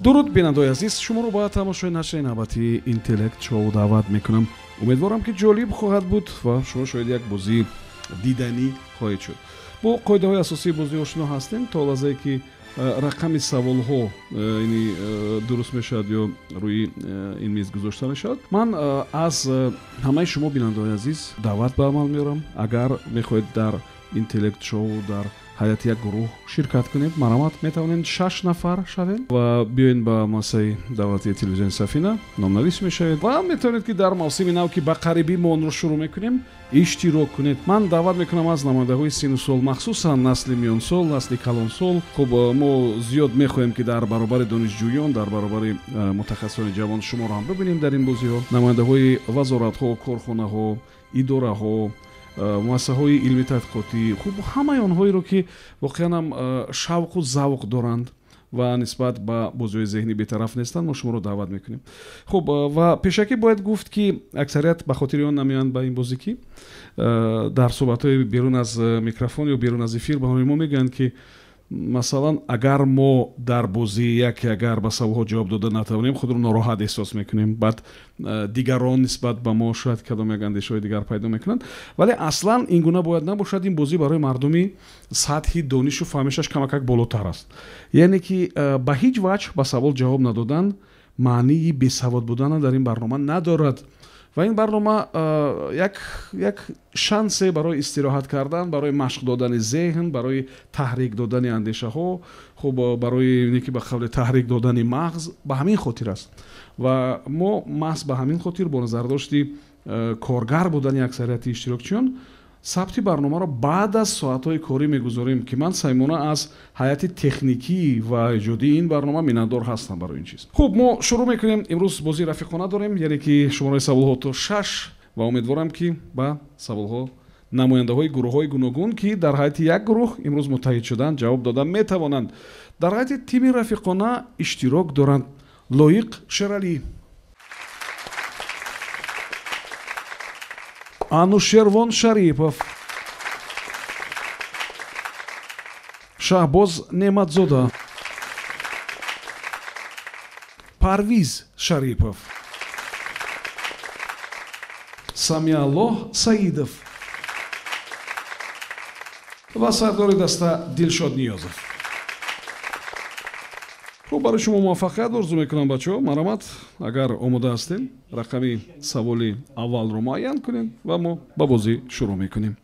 Дуруд, бинандаои азиз, шуморо ба тамошои нашри навбатии Интеллект Шоу даъват мекунам. Умедворам, ки ҷолиб хоҳад буд ва шумо шоҳиди як бозии диданӣ хоҳед шуд. Бо қоидаҳои асосии бозӣ ошино ҳастем. То лаҳзае ки рақами саволҳо дуруст мешавад ё рӯи ин миз гузошта мешавад, ман аз ҳамаи шумо, бинандаои азиз, даъват ба амал меорам. Агар мехоҳед дар Интеллект Шоу дар ҳайати як гурӯҳ ширкат кунед, марҳамат, метавонед 6 нафар шавед ва биёед ба муассисаи давлатии телевизиони Сафина, номнавис мешавед ва метавонед, ки дар мавсими нав, ки ба қарибӣ мо онро шурӯъ мекунем, иштирок кунед. Ман даъват мекунам аз намояндаҳои сину сол, махсусан насли миёнсол, насли калонсол. Хуб, мо зиёд мехоҳем, ки дар баробари донишҷӯён, дар баробари мутахассисони ҷавон шуморо ҳам бибинем дар ин бозиҳо. Намояндаҳои вазоратҳо, корхонаҳо, идораҳо, муассисаҳои илми тадқиқотӣ, хуб, ҳамаи онҳоеро, ки воқеан ҳам шавқу завқ доранд ва нисбат ба бозиҳои зеҳнӣ бетараф нестанд, мо шуморо даъват мекунем. Хуб, ва пешакӣ бояд гуфт, ки аксарият ба хотири он намеоянд ба ин бозӣ, ки дар суҳбатҳои берун аз микрофон ё берун аз эфир ба мо мегӯянд, ки масалан, агар мо дар бозӣ яке агар ба саволҳо ҷавоб дода натавонем, худро нороҳат эҳсос мекунем, баъд дигарон нисбат ба мо шояд кадом як андешаҳои дигар пайдо мекунанд. Вале аслан ин гуна бояд набошад. Ин бозӣ барои мардуми сатҳи донишу фаҳмишаш камакак болотар аст, яъне ки ба ҳеҷ ваҷҳ ба савол ҷавоб надодан маънии бесавод будана дар ин барнома надорад. Ва ин барнома як шансе барои истироҳат кардан, барои машқ додани зеҳн, барои таҳрик додани андешаҳо, хуб, барои ине ки ба қавли таҳрик додани мағз, ба ҳамин хотир аст. Ва мо маҳз ба ҳамин хотир, бо назардошти коргар будани аксарияти иштирокчиён, сабти барномаро баъд аз соатҳои корӣ мегузорем, ки ман самимона аз ҳайати техникӣ ва эҷодии ин барнома миннатдор ҳастам барои ин чиз. Хуб, мо шурӯъ мекунем. Имрӯз бозии рафиқона дорем, яъне ки шумораи саволҳо то 6 ва умедворам, ки ба саволҳо намояндаҳои гурӯҳҳои гуногун, ки дар ҳайати як гурӯҳ имрӯз муттаҳид шуданд, ҷавоб дода метавонанд. Дар ҳайати тими рафиқона иштирок доранд Лоиқ Шералӣ, Анушервон Шарипов, Шаҳбоз Неъматзода, Парвиз Шарипов, Самиаллоҳ Саидов ва сардори даста Дилшод Ниёзов. Хуб, барои шумо муваффақият орзу мекунам, бачаҳо. Марҳамат, агар омода ҳастем, рақами саволи аввалро муайян кунем ва мо ба бозӣ шурӯъ мекунем.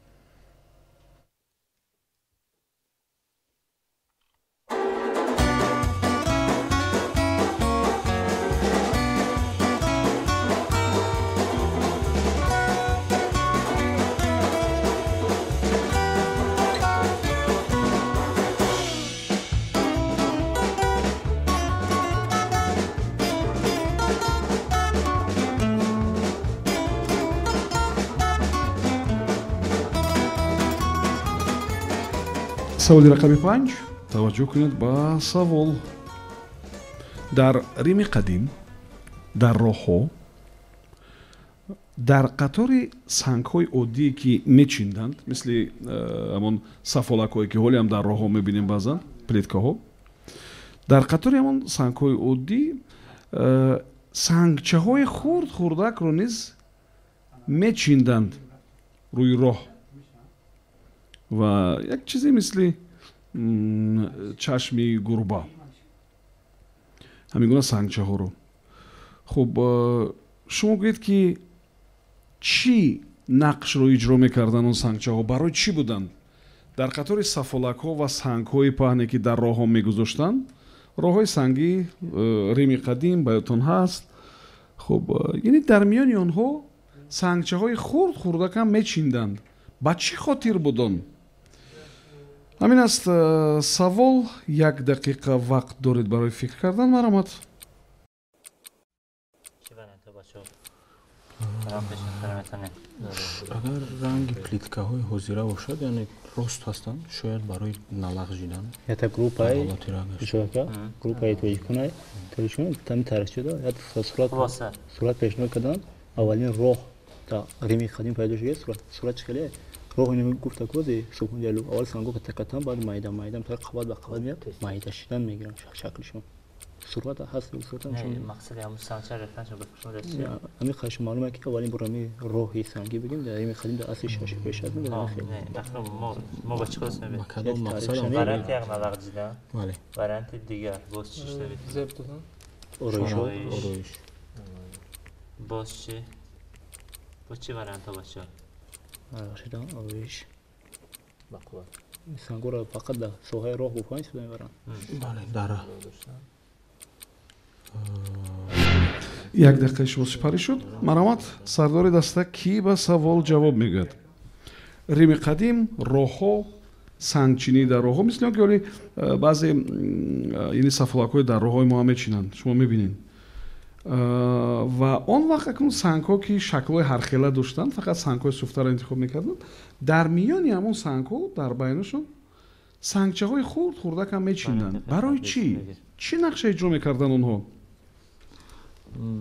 Саволи рақами 5. Таваҷҷӯҳ кунед ба савол. Дар Рими қадим дар роҳҳо дар қатори сангҳои оддие, ки мечинданд, мисли ҳамон сафолакҳое, ки ҳоле ҳам дар роҳҳо мебинем, баъзан плиткаҳо, дар қатори ҳамон сангҳои оддӣ сангчаҳои хурд хурдакро низ мечинданд рӯи роҳ ва як чизе мисли чашми гурба, ҳамин гуна сангчаҳоро. Хуб, шумо гӯед, ки чӣ нақшро иҷро мекарданд он сангчаҳо, барои чӣ буданд? Дар қатори сафолакҳо ва сангҳои паҳне, ки дар роҳҳо мегузоштанд, роҳҳои сангӣ Рими қадим ба ёдтон ҳаст. Хуб, яъне дар миёни онҳо сангчаҳои хурд хурдакам мечинданд. Ба чӣ хотир буд он? Ҳамин аст савол. 1 дақиқа вақт доред барои фикр кардан. Марҳамат. Агар ранги плиткаҳои ҳозира бошад, яъне рост ҳастанд, шояд барои налағжидан. Ята группаи тоҷиконай, тоҷикон тами таърихчида як сурат пешниҳод карданд. Аввалин роҳ дар Рими қадим пайдо шуда, сурат чӣ хеле роҳ инро гуфта кози субҳун, аввал санго катакатан, баъд майда майда, қабат ба қабат меяд, майда шидан мегиранд шаклишон. Сурат ҳаст, сурат не, мақсади ҳамун сангча рехтан шуд, ба шумо дасти. Ами қаш маълум ки аввалин бор ами роҳи сангӣ бигем, дар ими қадим дар асри шаш пеш аз мо. Не, ахир мо ба чӣ хулоса мебинем? Ба кадом мақсад? Варианти як налағжидан. Бале. Варианти дигар боз чӣ шунавед? Зеб додан. Ороиш. Ороиш. Боз чӣ? Боз чӣ вариантҳо бачаҳо? Налағжидан, ороиш. Ба қувват. Сангҳоро фақат дар соҳаи роҳ бо поин истифода мебаранд. Бале, дара. Як дақиқаи шумо сипарӣ шуд. Марҳамат, сардори даста кӣ ба савол ҷавоб мегӯяд? Рими қадим, роҳҳо, сангчинӣ дар роҳҳо, мисли он ки ҳоли баъзе яъне сафолакҳои дар роҳҳои мо ҳам мечинанд, шумо мебинед. Ва он вақт акнун сангҳо ки шаклҳои ҳархела доштанд, фақат сангҳои суфтаро интихоб мекарданд, дар миёни ҳамон сангҳо дар байнашон сангчаҳои хурд хурдак ҳам мечинданд. Барои чӣ? Чӣ нақша иҷро мекарданд онҳо?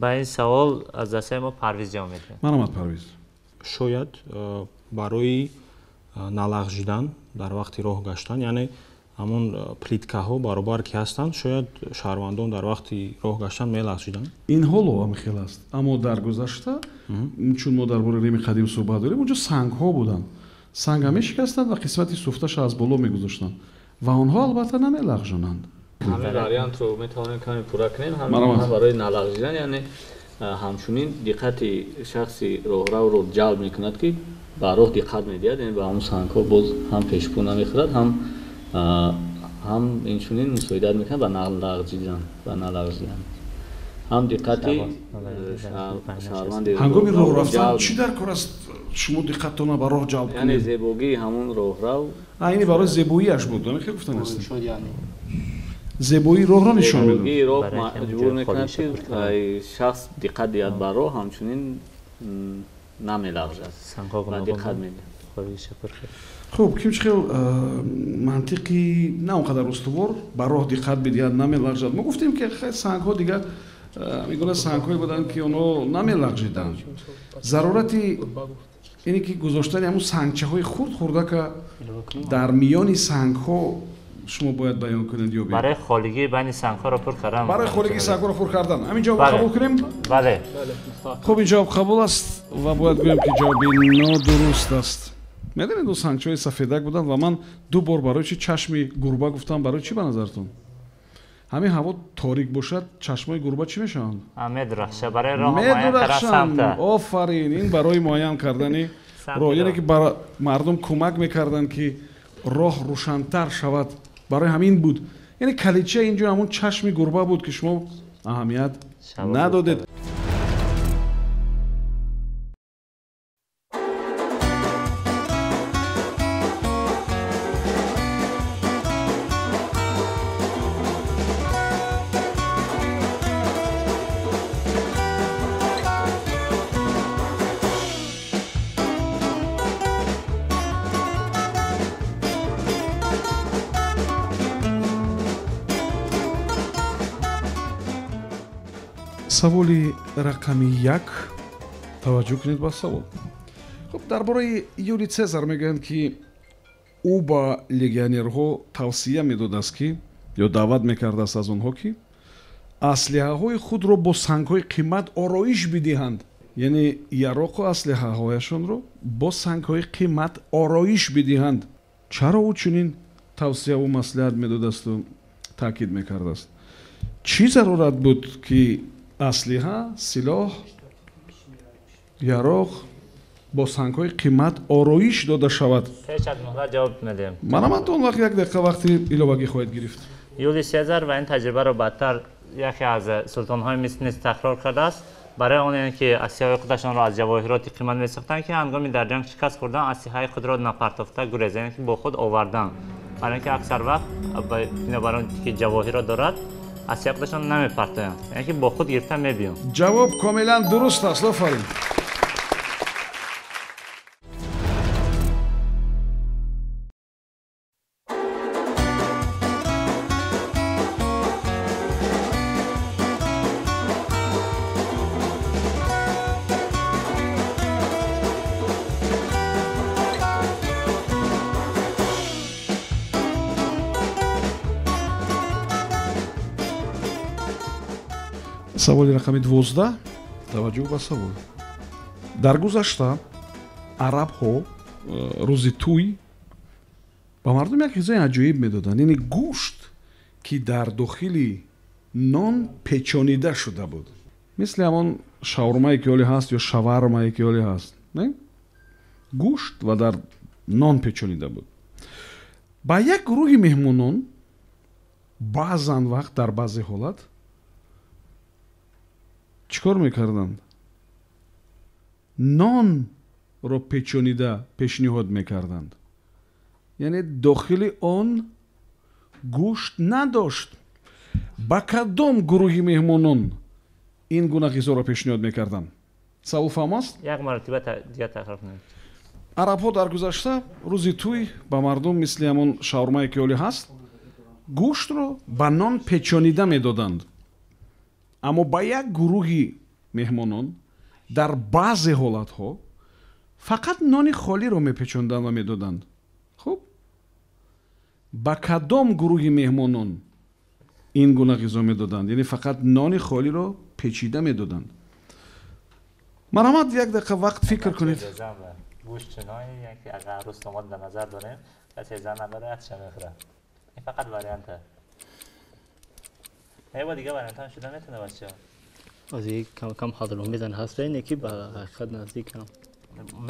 Ба ин савол аз дастаи мо Парвиз ҷавоб медиҳад. Марҳамат, Парвиз. Шояд барои налағжидан дар вақти роҳ гаштан, яъне ҳамон плиткаҳо баробар ки ҳастанд, шояд шаҳрвандон дар вақти роҳ гаштан мелағжиданд. Ин ҳоло ҳам хел аст, аммо дар гузашта, чун мо дар бораи Рими қадим суҳбат дорем, онҷо сангҳо буданд. Санга мешикастанд ва қисмати суфташа аз боло мегузоштанд ва онҳо албатта намелағжонанд. Ҳамин вариантро метавонем каме пурра кунем, ҳам барои налағжидан, яъне ҳамчунин диққати шахси роҳравро ҷалб мекунад, ки ба роҳ диққат медиҳад, яъне ба ҳамон сангҳо боз ҳам пешпӯ намехӯрад, ҳам инчунин мусоидат мекунад ба налағжидан, ҳам диққати шаҳрванди. Ҳангоми роҳ рафтан чӣ дар кор аст шумо диққаттона ба роҳ ҷалб кунед? Яъне зебогии ҳамон роҳрав. Ини барои зебоияш буд, хел гуфтан аст. Зебоии роҳро нишон медод. Зебогии роҳ маҷбур мекунад, ки шахс диққат диҳад ба роҳ, ҳамчунин намелағжад ва диққат медиҳад. Хуб, ким чӣ хел мантиқи на он қадар устувор ба роҳ диққат бидиҳад, намелағжад. Мо гуфтем ки сангҳо дигар мегӯянд сангҳое буданд, ки онҳо намелағжиданд. Зарурати ине ки гузоштани ҳамун сангчаҳои хурд хурдака дар миёни сангҳо шумо бояд баён кунед ё барои холигии байни сангҳоро пур кардан. Барои холигии сангҳоро пур кардан. Ҳамин ҷавоб қабул кунем? Бале. Хуб, ин ҷавоб қабул аст ва бояд гӯем ки ҷавоби нодуруст аст. Медонед, он сангчаҳои сафедак буданд ва ман ду бор барои чӣ чашми гурба гуфтам, барои чӣ ба назартон? Ҳамин ҳаво торик бошад, чашмои гурба чӣ мешаванд? Медурахшанд, барои роҳ муайян кардан самта. Офарин, ин барои муайян кардани роҳ, яъне ки ба мардум кӯмак мекарданд, ки роҳ рӯшантар шавад. Барои ҳамин буд. Яъне калидча инҷо ҳамон чашми гурба буд, ки шумо аҳамият надодед. Саволи рақами 1. Таваҷҷӯҳ кунед ба савол. Хуб, дар бораи Юлий Цезар мегӯянд, ки ӯ ба легионерҳо тавсия медодааст, ки ё даъват мекардааст аз онҳо, ки аслиҳаҳои худро бо сангҳои қимат ороиш бидиҳанд. Яъне яроқу аслиҳаҳояшонро бо сангҳои қимат ороиш бидиҳанд. Чаро ӯ чунин тавсияву маслиҳат медодасту таъкид мекардааст? Чӣ зарурат буд, ки аслиҳа, силоҳ, яроқ бо сангҳои қимат ороиш дода шавад? Пеш аз муҳлат ҷавоб медиҳем. Марҳамат, он вақт як дақиқа вақти иловагӣ хоҳед гирифт. Юлий Сезар ва ин таҷрибаро баъдтар яке аз султонҳои Миср низ такрор кардааст. Барои он ки аслиҳаҳои худашонро аз ҷавоҳироти қимат месохтанд, ки ҳангоми дар ҷанг шикаст хӯрдан аслиҳаи худро напартофта гурезанд, яъне ки бо худ овардан. Барои ин ки аксар вақт бинобар он ки ҷавоҳирот дорад, аслиҳаи худашон намепартоянд, яъне ки бо худ гирифта мебиёнд. Ҷавоб комилан дуруст аст. Офарин. Саволи рақами 12. Таваҷҷӯҳ ба савол. Дар гузашта арабҳо рӯзи тӯй ба мардум як ғизои аҷоиб медоданд, яъне гӯшт, ки дар дохили нон печонида шуда буд, мисли ҳамон шаурмае ки ҳоле ҳаст ё шавармае ки ҳоле ҳаст, не? Гӯшт ва дар нон печонида буд. Ба як гурӯҳи меҳмонон баъзан вақт дар баъзе ҳолат чӣ кор мекарданд? Нонро печонида пешниҳод мекарданд, яъне дохили он гӯшт надошт. Ба кадом гурӯҳи меҳмонон ин гуна ғизоро пешниҳод мекарданд? Савол фаҳм аст? Як маротиба дигар такрор кунед. Арабҳо дар гузашта рӯзи тӯй ба мардум мисли ҳамон шаурмае ки ҳоле ҳаст гӯштро ба нон печонида медоданд, аммо ба як гурӯҳи меҳмонон дар баъзе ҳолатҳо фақат нони холиро мепечонданд ва медоданд. Хуб, ба кадом гурӯҳи меҳмонон ин гуна ғизо медоданд? Яъне фақат нони холиро печида медоданд. Марҳамат, як дақиқа вақт фикр кунед. Гӯшт чунои, яке агар арӯс домод дар назар дорем, касе зан надорад, ча мехӯрад? Ин фақат варианта. Не, бо дигар вариантҳо шуда метавонад, бачаҳо. Аз ин кам ҳазром мезан ҳаст, не ки ба ҳақиқат наздикам.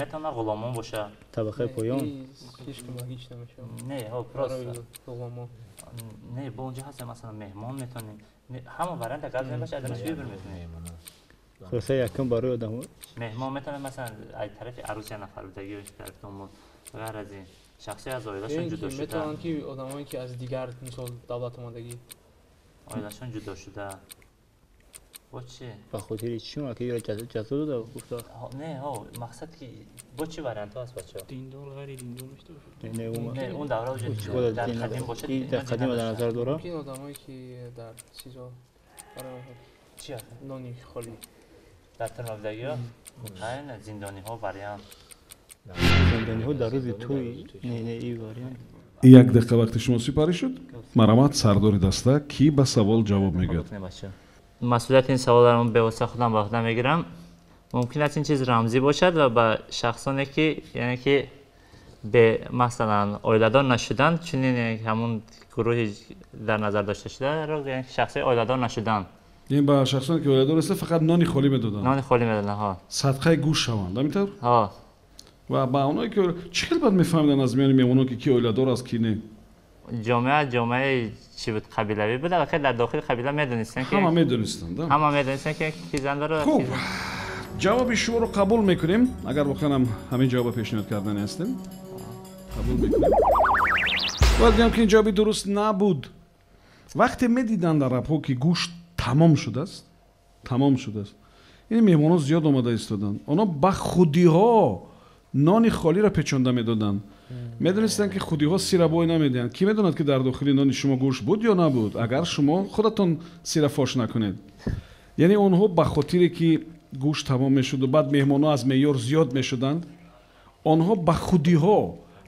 Метавонад ғуломон боша. Табақаи поён. Слишком логично мешавад. Не, ҳо, просто. Не, бо онҷо ҳаст, масалан, меҳмон метавонем. Ҳама вариант агар мебошад, адамаш выбор мекунем. Хулоса якум барои одамо. Меҳмон метавонад, масалан, аз тарафи арӯс як нафар будаги ё тарафи домод. Ғайр аз ин, шахсе аз оилашон ҷудо шуда. Метавонанд ки одамое ки аз дигар, мисол, давлат омадагӣ. Оилашон ҷудо шуда. Бо чӣ? Ба хотири чӣ ки ёро ҷазо дода гуфта? Не, ҳо, мақсад ки бо чӣ вариантҳо аст, бачаҳо? Диндор, ғайри диндор мешта бошад. Не, он давра уже дар қадим бошад. Дар қадим дар назар дора? Мумкин одамое ки дар СИЗО барои онҳо. Чӣ аст? Нони холӣ. Дар тирмабудагиҳо? Айна зиндониҳо вариант. Зиндониҳо дар рӯзи тӯй, не, не, ин вариант. Як дақиқа вақти шумо сипарӣ шуд. Марҳамат, сардори даста, кӣ ба савол ҷавоб мегӯяд? Масъулияти ин саволро ман бевосита худам ба уҳда мегирам. Мумкин аст ин чиз рамзӣ бошад ва ба шахсоне ки, яъне ки бе, масалан, оиладор нашуданд, чунин ҳамун гурӯҳи дар назар дошта шударо, яъне шахсои оиладор нашуданд. Ин ба шахсоне ки оиладор нестанд фақат нони холӣ медоданд. Нони холӣ медоданд, ҳо. Садқаи гӯшт шаванд, ҳамин тавр? Ҳо. Ва ба оное ки чӣ хел баъд мефаҳмиданд аз миёни меҳмонон ки ки оиладор аст, ки не? Ҷомеа чӣ буд, қабилавӣ буд, аллакай дар дохили қабила медонистанд ки ҳама медонистанд, да? Ҳама медонистанд ки ки зан дорад. Хуб, ҷавоби шуморо қабул мекунем, агар воқеан ҳам ҳамин ҷавобро пешниҳод кардани ҳастем, қабул мекунем. Бояд гӯям ки ин ҷавоби дуруст набуд. Вақте медиданд арабҳо ки гӯшт тамом шудааст, тамом шудааст, ин меҳмонон зиёд омада истоданд, онҳо ба худиҳо нони холиро печонда медоданд. Медонистанд ки худиҳо сира бой намедиҳанд. Кӣ медонад ки дар дохили нони шумо гӯшт буд ё набуд, агар шумо худатон сира фош накунед. Яъне онҳо ба хотире ки гӯшт тамом мешуду баъд меҳмонҳо аз меъёр зиёд мешуданд, онҳо ба худиҳо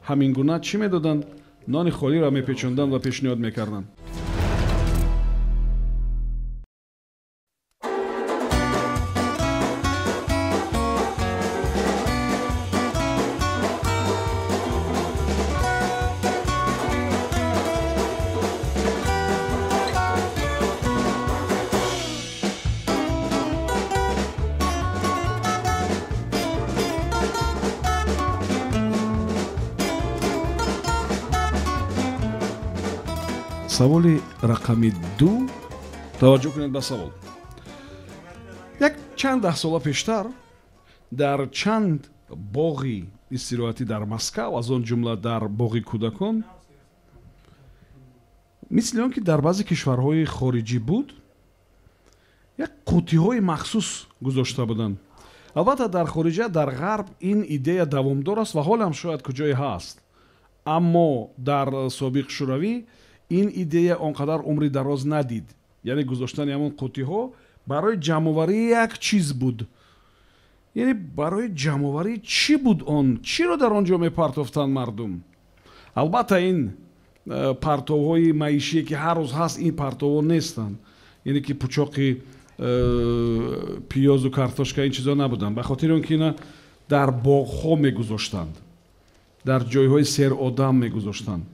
ҳамин гуна чӣ медоданд? Нони холиро мепечонданд ва пешниҳод мекарданд. Саволи рақами 2. Таваҷҷӯҳ кунед ба савол. Як чанд даҳсола пештар дар чанд боғи истироҳатӣ дар Москав, аз он ҷумла дар боғи кӯдакон, мисли он ки дар баъзе кишварҳои хориҷӣ буд, як қуттиҳои махсус гузошта буданд. Албатта дар хориҷа, дар ғарб ин идея давомдор аст ва ҳолам шояд куҷое ҳаст, аммо дар собиқ Шӯравӣ ин идея он қадар умри дароз надид. Яъне гузоштани ҳамон қуттиҳо барои ҷамъоварии як чиз буд. Яъне барои ҷамъоварии чӣ буд он? Чиро дар он ҷо мепартофтанд мардум? Албатта ин партовҳои маишие ки ҳар рӯз ҳаст, ин партовҳо нестанд. Яъне ки пучоқи Пиёзу картошка, ин чизо набуданд. Ба хотири он ки ина дар боғҳо мегузоштанд, дар ҷойҳои серодам мегузоштанд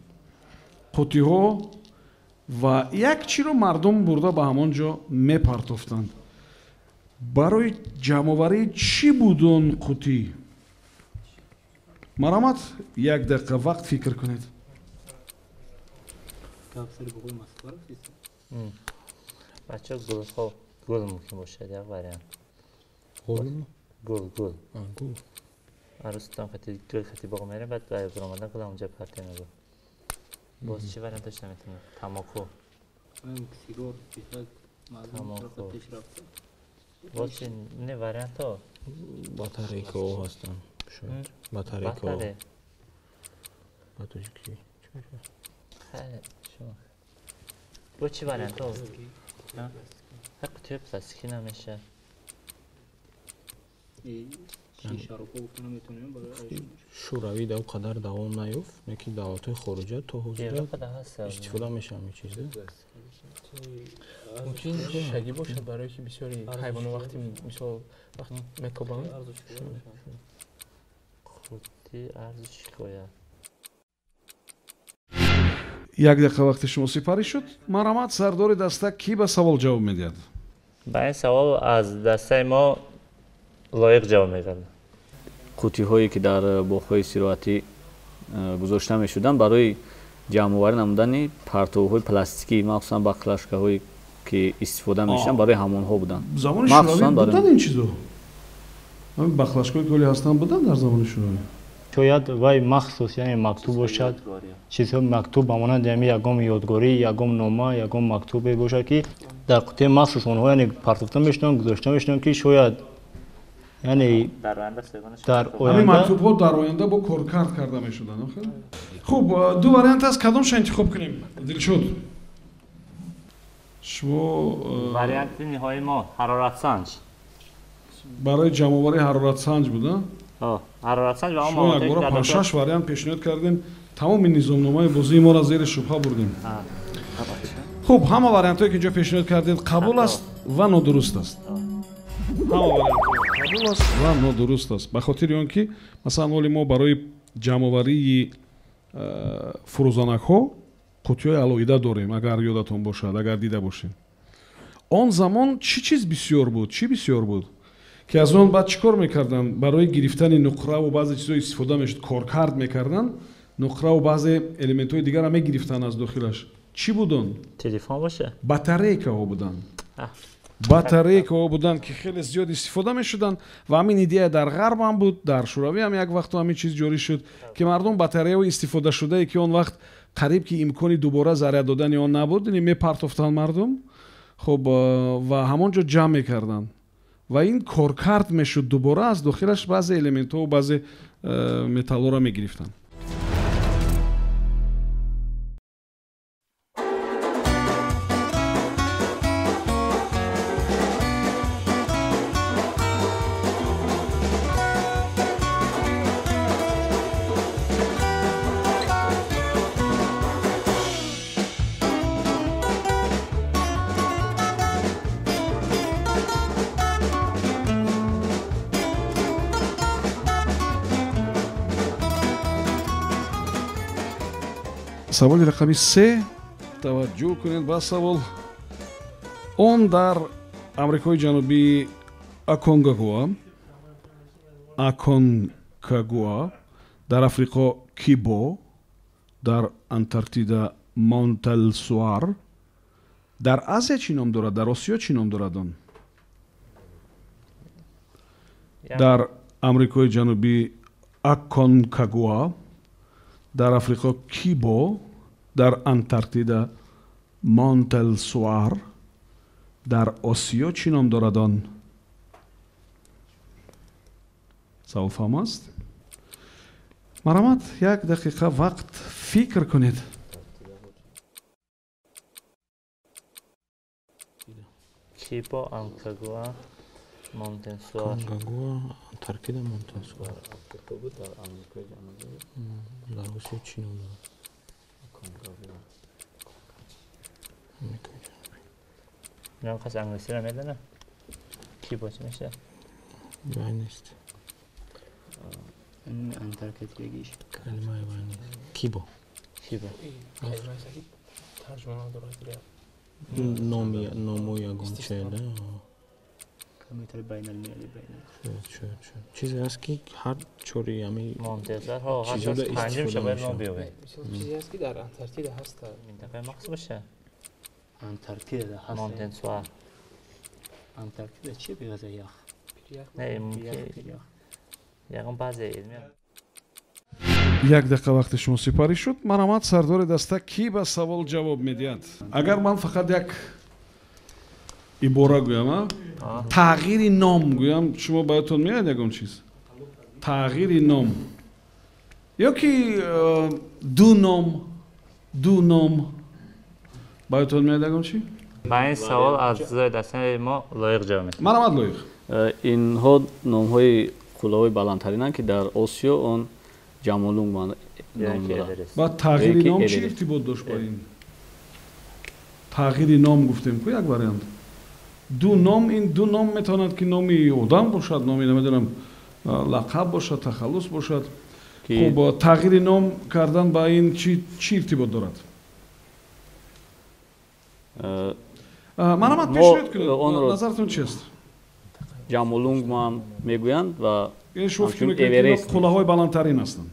қуттиҳо ва як чиро мардум бурда ба ҳамон ҷо мепартофтанд. Барои ҷамъоварии чӣ буд он қуттӣ? Марҳамат, як дақиқа вақт фикр кунед. Бача, гулҳо, гул мумкин бошад, як вариант. Гул, гул. Гул. Арӯстон хати гул хати боғ мерем, баъд ба баромадан гул онҷа партия мегӯ. Боз чӣ вариант дошта метавонем? Тамоку. Сигор, тамоку. Боз чи не вариантҳо? Батарейкаҳо ҳастанд. Шояд. Батарейкаҳо. Ба тоҷикӣ чӣ мешавад? Хеле шумо. Боз чӣ вариантҳо? Ҳар қутиҳои пластикӣ намешавад. Шӯравӣ дар қадар давом наёфт, лекин давлатҳои хориҷа то ҳозира истифода мешавад ин чиз. Мумкин шагӣ бошад, барое ки бисёри ҳайвонҳо вақти мисол вақт мекобанд. Қуттӣ арзу шикоят. Як дақиқа вақти шумо сипарӣ шуд. Марҳамат, сардори даста кӣ ба савол ҷавоб медиҳад? Ба ин савол аз дастаи мо лоиқ ҷавоб мегардад. Қуттиҳое ки дар боғҳои истироҳатӣ гузошта мешуданд барои ҷамъоварӣ намудани партовҳои пластикӣ, махсусан баклашкаҳое ки истифода мешуданд, барои ҳамонҳо буданд. Замони шӯравӣ буданд ин чизо? Ҳамин баклашкаҳое ки ҳоле ҳастанд буданд дар замони шӯравӣ? Шояд вай махсус, яъне мактуб бошад, чизҳои мактуб ба монанди ҳамин ягон ёдгорӣ, ягон нома, ягон мактубе бошад, ки дар қуттии махсус онҳо яъне партофта мешуданд, гузошта мешуданд, ки шояд яъне дар оянда мактубҳо дар оянда бо коркард карда мешуданд. Хуб, ду вариант аст, кадомша интихоб кунем? Дилшод, шумо варианти ниҳоии мо ҳароратсанҷ. Барои ҷамъоварии ҳароратсанҷ буд, ҳароратсанҷ ва шумо якбора панҷ-шаш вариант пешниҳод кардем, тамоми низомномаи бозии моро зери шубҳа бурдем. Хуб, ҳама вариантҳое ки инҷо пешниҳод кардед қабул аст ва нодуруст аст. Ҳама вариантҳо қабул аст ва нодуруст аст, ба хотири он ки масалан ҳоли мо барои ҷамъоварии фурӯзанакҳо қуттиҳои алоҳида дорем, агар ёдатон бошад, агар дида бошед. Он замон чӣ чиз бисёр буд? Чӣ бисёр буд ки аз он баъд чӣ кор мекарданд? Барои гирифтани нуқраву баъзе чизҳо истифода мешуд, коркард мекарданд, нуқраву баъзе элементҳои дигарро мегирифтанд аз дохилаш. Чӣ буд он? Телефон боша? Батарейкаҳо буданд. Батарейкаҳо буданд ки хеле зиёд истифода мешуданд ва ҳамин идея дар ғарб ҳам буд, дар шӯравӣ ҳам як вақту ҳамин чиз ҷорӣ шуд ки мардум батареяҳои истифодашудае ки он вақт қариб ки имкони дубора заряд додани он набуд, мепартофтанд мардум, хуб, ва ҳамон ҷо ҷамъ мекарданд ва ин коркард мешуд дубора, аз дохилаш баъзе элементҳо баъзе металлҳоро мегирифтанд. Саволи рақами 3. Таваҷҷӯҳ кунед ба савол. Он дар Амрикои Ҷанубӣ Аконкагуа, дар Африқо Кибо, дар Антарктида Монтелсуар, дар Азия чӣ ном дорад? Дар Осиё чӣ ном дорад он? Дар Амрикои Ҷанубӣ Аконкагуа, дар Африқо Кибо, дар Антарктида Монтелсуар, дар Осиё чӣ ном дорад он? Савол фаҳм аст? Марҳамат, як дақиқа вақт фикр кунед. Кибо, Анкагуа, Монтенсуар. Аконкагуа, Антарктида, Монтенсуар. Дар Осиё чӣ ном дорад? Инам кас англисиро медонад? Кибо чӣ мешавад? Вай нест. Антарктидагиш. Калимаи вай нест. Кибо. Кибо. Тарҷума надорад. Номи номои ягон чиз, да? Компютер байналмилалӣ байнал. Шояд. Чизе ҳаст ки ҳар чори ҳами Монтезарҳо панҷум шабояд мо биёбем. Чизе ҳаст ки дар Антарктида ҳаст. Минтақаи махсус боша. Антарктида ҳаст. Монтенсуар. Антарктида чи беғаза ях? Не, мумкин. Ягон баъзе илми. Як дақиқа вақти шумо сипарӣ шуд. Марҳамат, сардори даста кӣ ба савол ҷавоб медиҳад? Агар ман фақат як ибора гӯям, тағйири ном гӯям, шумо ба ёдтон меояд ягон чиз? Тағйири ном ё ки ду ном, ду ном ба ёдтон меояд ягон чи? Ба ин савол аз дастаи мо Лоиқ ҷавоб медиҳад. Марҳамат, Лоиқ. Инҳо номҳои қуллаҳои баландтаринанд, ки дар Осиё он Ҷамолунгма ном дорад. Ба тағйири ном чӣ иртибот дошт бо ин? Тағйири ном гуфтем ку як вариант. Ду ном, ин ду ном метавонад ки номи одам бошад, номи намедонам лақаб бошад, тахаллус бошад. Хуб, тағйири ном кардан ба ин чӣ иртибот дорад? Марҳамат, пешниҳод кунед, назаратон чист? Ҷамолунгма мегӯянд ва шумо фикр мекунед ки қуллаҳои баландтарин ҳастанд.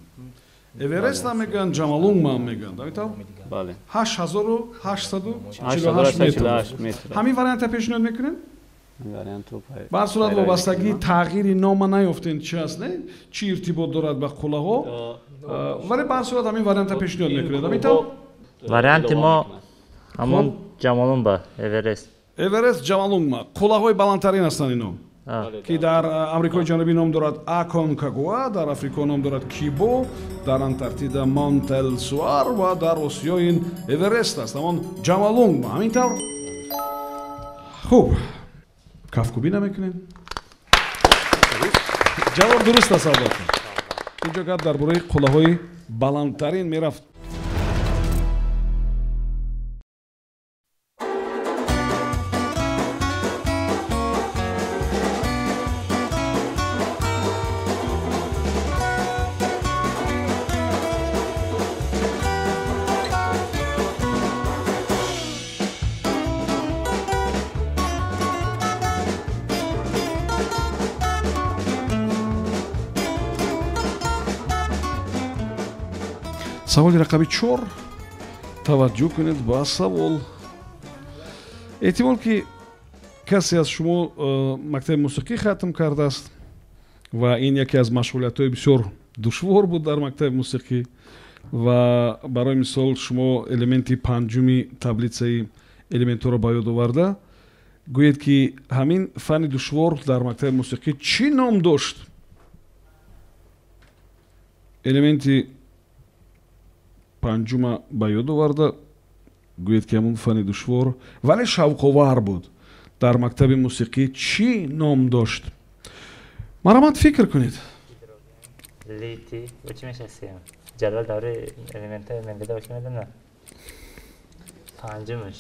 Эверест ҳам мегӯянд, Ҷамалунгма ҳам мегӯянд. Ҳамин тавр? Бале. 8848 метр. Ҳамин варианта пешниҳод мекунед? Ба ҳар сурат вобастагии тағйири нома наёфтем чи аст, не? Чӣ иртибот дорад ба қуллаҳо? Вале ба ҳар сурат ҳамин варианта пешниҳод мекунед. Ҳамин тавр? Варианти мо ҳамон Ҷамалунгма, Эверест. Эверест, Ҷамалунгма. Қуллаҳои баландтарин ҳастанд ино. Ки дар Амрикои Ҷанубӣ ном дорад Аконкагуа, дар Африко ном дорад Кибо, дар Антарктида Монтелсуар ва дар Осиё ин Эверест аст, ҳамон Ҷамалунгма. Ҳамин тавр? Хуб, кафкӯбӣ намекунем? Ҷавоб дуруст аст албатта. Инҷо гап дар бораи қуллаҳои баландтарин мерафт. Саволи рақами 4. Таваҷҷӯҳ кунед ба савол. Эҳтимол ки касе аз шумо мактаби мусиқӣ хатм кардааст ва ин яке аз машғулиятҳои бисёр душвор буд дар мактаби мусиқӣ ва барои мисол шумо элементи панҷуми таблитсаи элементҳоро ба ёд оварда гӯед ки ҳамин фанни душвор дар мактаби мусиқӣ чӣ ном дошт? Элементи панҷума ба ёд оварда гӯед ки ҳамон фанни душвор вале шавқовар буд дар мактаби мусиқӣ чӣ ном дошт? Марҳамат, фикр кунед. Лити чӣ мешавад сеюм? Ҷадвал давраи элементҳои Менделеева ки медонад? Панҷумаш.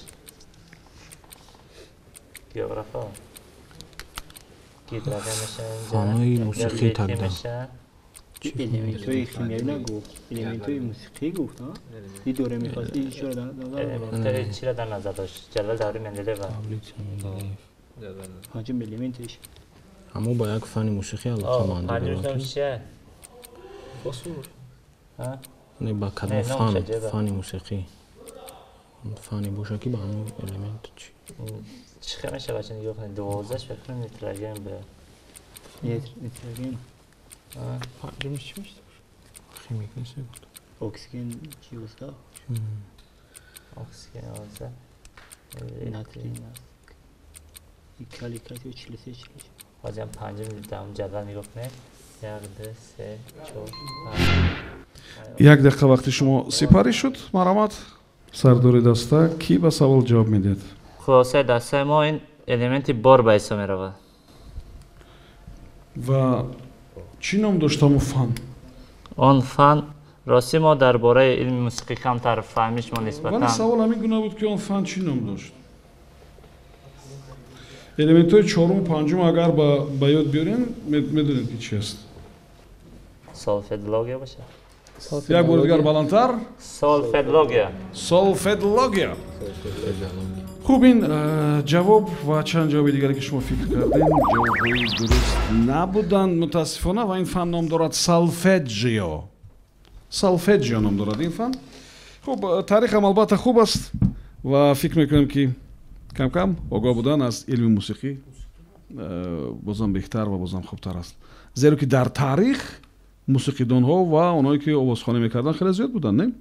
Географо. Гидроген мешавад. Фанҳои мусиқӣ тагда. Элементҳои химиявӣ нагуфт, элементҳои мусиқӣ гуфт. И доре мехост чиро дар назар элементҳои чиро дар назар дошт? Ҷадвал давраи Менделеева. Панҷум элементиш. Аммо ба як фанни мусиқӣ алоқаманд дорад. Чия? Фосфор. Не, ба кадом фан? Фанни мусиқӣ. Фанни боша ки ба ҳамон элемент чи? Чӣ хел мешавад бача нигоҳ кунед? 12 фикр кунем нитроген ба нитроген. Панҷумиш чӣ мешавад? Химик нест гуфт. Оксиген чи уста? Оксиген 11. Натрий. Калий, калий 43 44. Ҳозир панҷум дар ҷадвал нигоҳ кунед. 1 2 3 4 5. Як дақиқа вақти шумо сипарӣ шуд. Марҳамат, сардори даста кӣ ба савол ҷавоб медиҳад? Хулосаи дастаи мо ин элементи бор ба ҳисоб меравад. Ва чӣ ном дошт ҳамон фан? Он фан ростӣ мо дар бораи илми мусиқӣ камтар фаҳмиш мо нисбатан. Вале савол ҳамин гуна буд ки он фан чӣ ном дошт? Элементҳои чоруму панҷум агар ба ёд биёрем, медонед, ки чи аст. Солфедлогия бошад. Як бори дигар, баландтар. Солфедлогия. Солфедлогия. Хуб, ин ҷавоб ва чанд ҷавоби дигаре, ки шумо фикр кардем, ҷавобҳои дуруст набуданд, мутаассифона. Ва ин фан ном дорад солфеджио. Солфеджио ном дорад ин фан. Хуб, таърихам албатта хуб аст ва фикр мекунем, ки кам-кам огоҳ будан аз илми мусиқӣ бозам беҳтар ва бозам хубтар аст, зеро ки дар таърих мусиқидонҳо ва онҳое, ки овозхонӣ мекарданд, хеле зиёд буданд, не?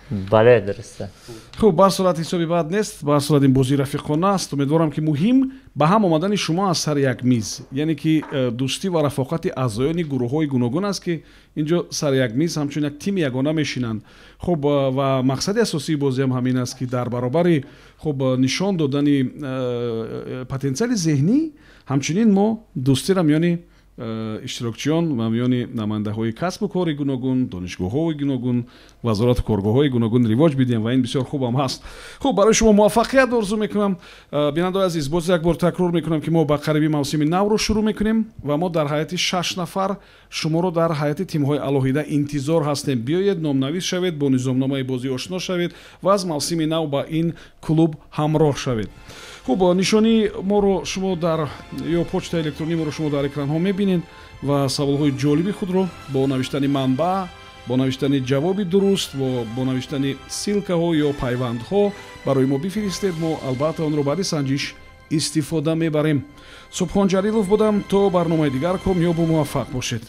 Бале, дуруста. Хуб, ба ҳар сурат, ҳисоби бад нест. Ба ҳар сурат, ин бозии рафиқона аст. Умедворам, ки муҳим ба ҳам омадани шумо аз сари як миз, яъне ки дӯстӣ ва рафоқати аъзоёни гурӯҳҳои гуногун аст, ки ин ҷо сари як миз ҳамчун як тими ягона мешинанд. Хуб, ва мақсади асосии бозиам ҳамин аст, ки дар баробари, хуб, нишон додани потенсиали зеҳнӣ, ҳамчунин мо дӯстиро миёни иштирокчиён ва миёни намояндаҳои касбу кори гуногун, донишгоҳҳои гуногун, вазорату коргоҳҳои гуногун ривоҷ бидиҳем ва ин бисёр хубам ҳаст. Хуб, барои шумо муваффақият орзу мекунам. Бинандаои азиз, боз як бор такрор мекунам, ки мо ба қариби мавсими навро шурӯъ мекунем ва мо дар ҳайати шаш нафар шуморо дар ҳайати тимҳои алоҳида интизор ҳастем. Биёед, номнавис шавед, бо низомномаи бозӣ ошно шавед ва аз мавсими нав ба ин клуб ҳамроҳ шавед. Хуб, нишонии моро шумо дар ё почтаи электронии моро шумо дар экранҳо мебинед ва саволҳои ҷолиби худро бо навиштани манбаъ, бо навиштани ҷавоби дуруст, бо навиштани ссылка ҳо ё пайвандҳо барои мо бифиристед. Мо албатта онро баъди санҷиш истифода мебарем. Субҳон Ҷалилов будам. То барномаи дигар комёбу муваффақ бошед.